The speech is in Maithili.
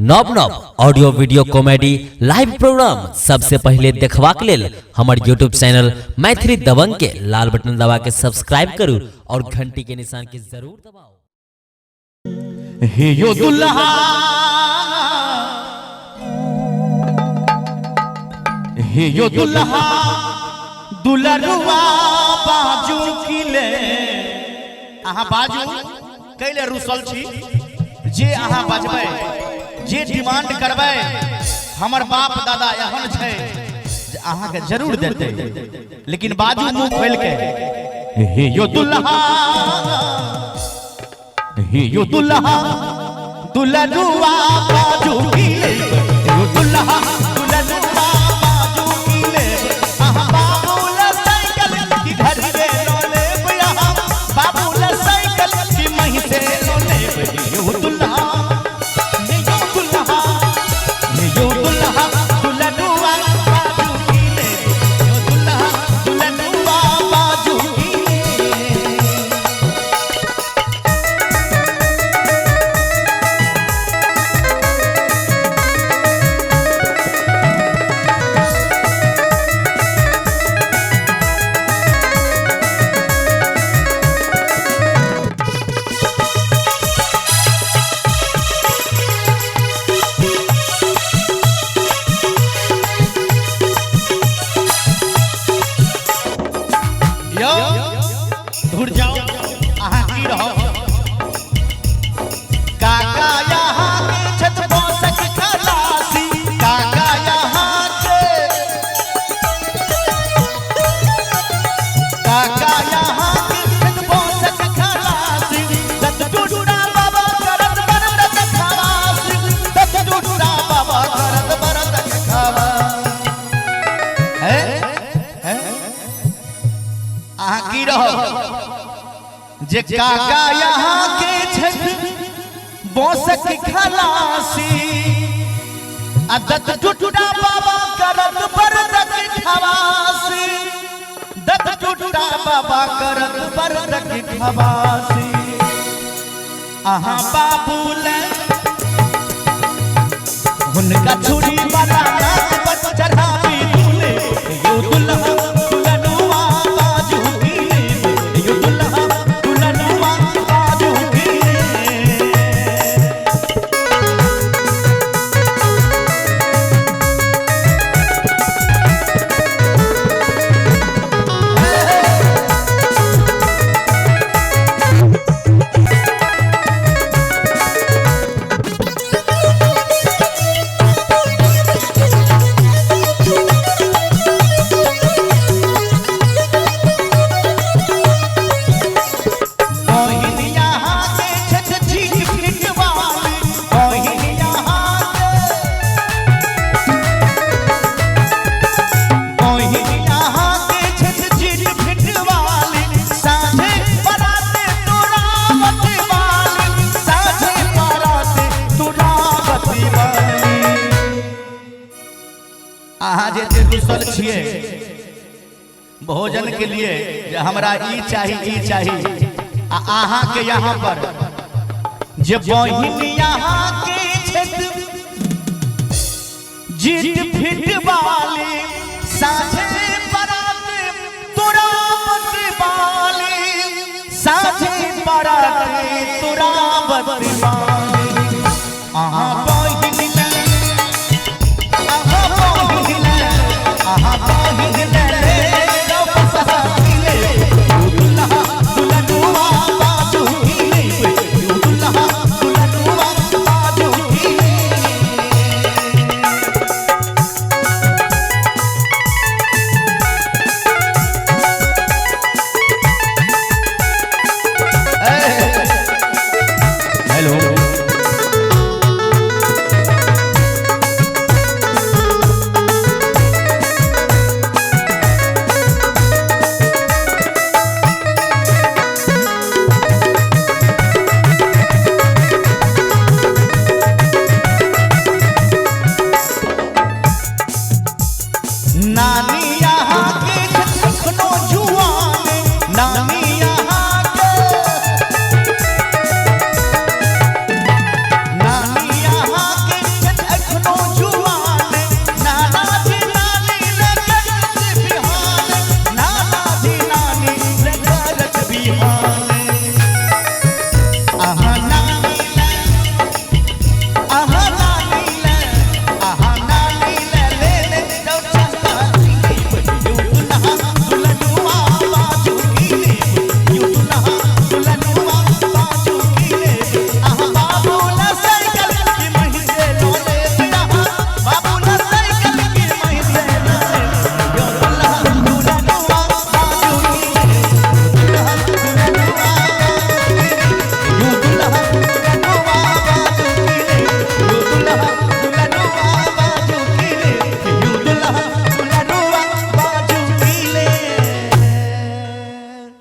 नव नव audio video comedy live program सबसे पहिले देखबाक लेल हमर यूट्यूब चैनल मैथिली दबंग के लाल बटन दबा के सब्सक्राइब करू और घंटी के निशान के जरूर दबाउ। हे यो दुल्हा, हे यो दुल्हा, दुलरुआ बाजू किले। अहाँ बाजू कैले रुसल छी? जे अहाँ बजबै, जे डिमांड करबै, हमर बाप दादा एहन छै जे अहाँके जरूर देतै, लेकिन बाजू मुंह खोलि के। हे यो दुल्हा, हे यो दुल्हा, दुलरुआ बाजू की लेब। हे यो दुल्हा, दुलरुआ बाजू की लेब। अहाँ बाबू ला साइकिल की घर से लो लेब, अहाँ बाबू ला साइकिल की मही से लो लेब। हे यो दुल्हा, हे यो दुल्हा, हे यो दुल्हा, दुलरुआ बाजू की लेब। हे यो दुल्हा, दुलरुआ बाजू की लेब। यो धुर जाओ, अहाँ की रहो? काका यहाँ के छत बसक खलासी, काका यहाँ के, काका यहाँ के छत बसक खलासी, दत टूटा बाबा करत बरत खवासी, दत टूटा बाबा करत बरत खवा है है। अहाँ की रहो जे काका यहाँ के छथि बोसक खलासी, आ दत टूटा बाबा करत बरदक खवासी, दत टूटा बाबा करत बरदक खवासी। अहाँ बाबू ले हुनका छुरी वाला नाक पर चढ़ाबी दूल्हे। यो दुल्हा, दुल्हनुआ बाजू की लेब। यो दुल्हा, दुल्हनुआ बाजू की लेब। बहिन यहाँ के छठ झीक फिटवाली, बहिन यहाँ के, बहिन यहाँ के छठ झीक फिटवाली, साँझे पराते तुरावत वाली, साँझे पराते तुरावत वाली। अहाँ जे रुसल छियै भोजन के लिए जे हमरा ई चाही, ई चाही, आ अहाँ के यहाँ पर जे बहिन यहाँ के